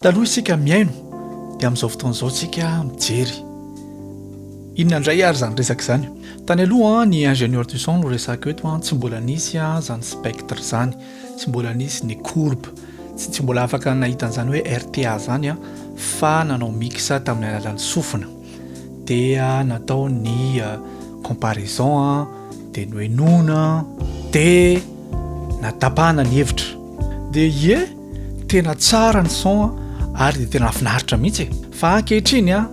Taloha isika mihaino dia amin'izao fotoana izao isika mijery. Inona indray ary izany resaka izany? Tany aloha ny ingénieur du son no resako eto, tsy mbola nisy izany spectre izany, tsy mbola nisy ny courbe, tsy tsy mbola afaka nahita an'izany hoe RTA izany fa nanao mix tamin'ny alalan'ny sofina. Dia natao ny comparaison dia nohenoina dia natapahana ny hevitra. Dia ie! Tena tsara ny son ary dia tena mahafinaritra mihitsy e! Fa ankehitriny an,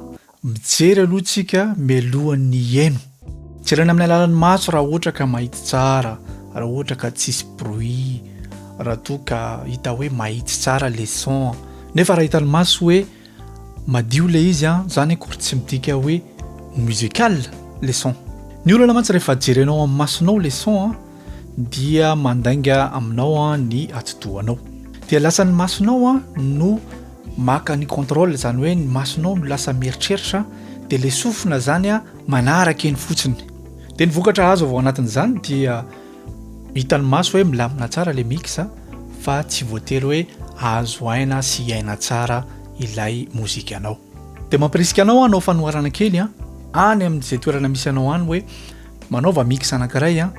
mijery aloha tsika mialohan'ny hihaino. Jerena amin'ny alalan'ny maso raha ohatra ka mahitsy tsara, raha ohatra ka tsisy bruit, raha toa ka hita hoe mahitsy tsara le son. Nefa raha hitan'ny maso hoe madio le izy an, zany akory tsy midika hoe musical le son. Ny olana mantsy rehefa jerenao amin'ny masonao le son an, dia mandainga aminao ny atidohanao. Dia lasa ny masonao no maka ny contrôle, izany hoe ny masonao no lasa mieritreritra, dia le sofina zany manaraka eny fotsiny. Dia ny vokatra azo avy ao anatin'izany dia hitan'ny maso hoe milamina tsara le mix fa tsy voatery hoe azo aina sy hiaina tsara ilay mozikanao. Dia mampirisika anao hanao fanoharana kely any amin'izay toerana misy anao any hoe Manaova mix anankiray an,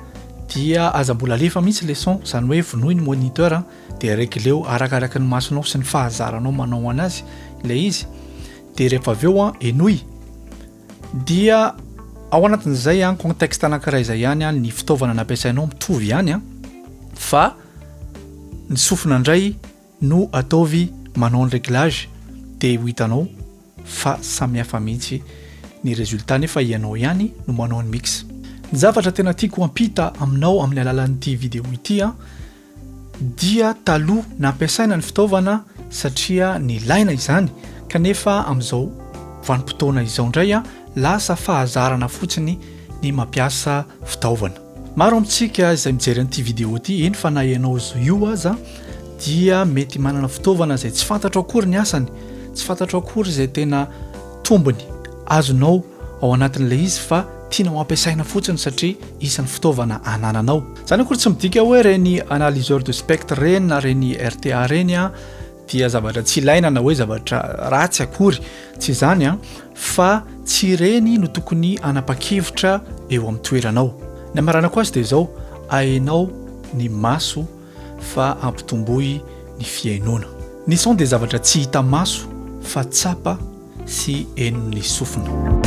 dia aza mbola alefa mihitsy le son, izany hoe vonoy ny moniteur an, dia regleo arakaraky ny masonao sy ny fahazaranao manao anazy ilay izy, dia rehefa avy eo an henoy, dia ao anatin'izay an contexte anankiray izay ihany an ny fitaovana nampiasainao mitovy ihany an, fa ny sofina indray no ataovy manao ny reglage dia ho hitanao fa samihafa mihitsy ny résultat nefa ianao ihany no manao ny mix. Ny zavatra tena tiako hampita aminao amin'ny alalan'ity vidéo ity an dia taloha nampiasaina ny fitaovana satria nilaina izany kanefa amin'izao vanim-potoana izao indray an lasa fahazarana fotsiny ny mampiasa fitaovana. Maro amintsika izay mijery an'ity vidéo ity, eny fa na ianao io aza dia mety manana fitaovana izay tsy fantatrao akory ny asany, tsy fantatrao akory izay tena tombony azonao ao anatin'ilay izy fa tianao ampiasaina fotsiny satria isan'ny fitaovana anananao. Izany akory tsy midika hoe ireny analyseur de spectre ireny na ireny RTA ireny dia zavatra tsy ilaina na hoe zavatra ratsy akory, tsy izany an, fa tsy ireny no tokony hanapa-kevitra eo amin'ny toeranao. Ny hamaranako azy dia izao, ahenao ny maso fa ampitomboy ny fihainoana. Ny son dia zavatra tsy hita maso fa tsapa sy henon'ny sofina.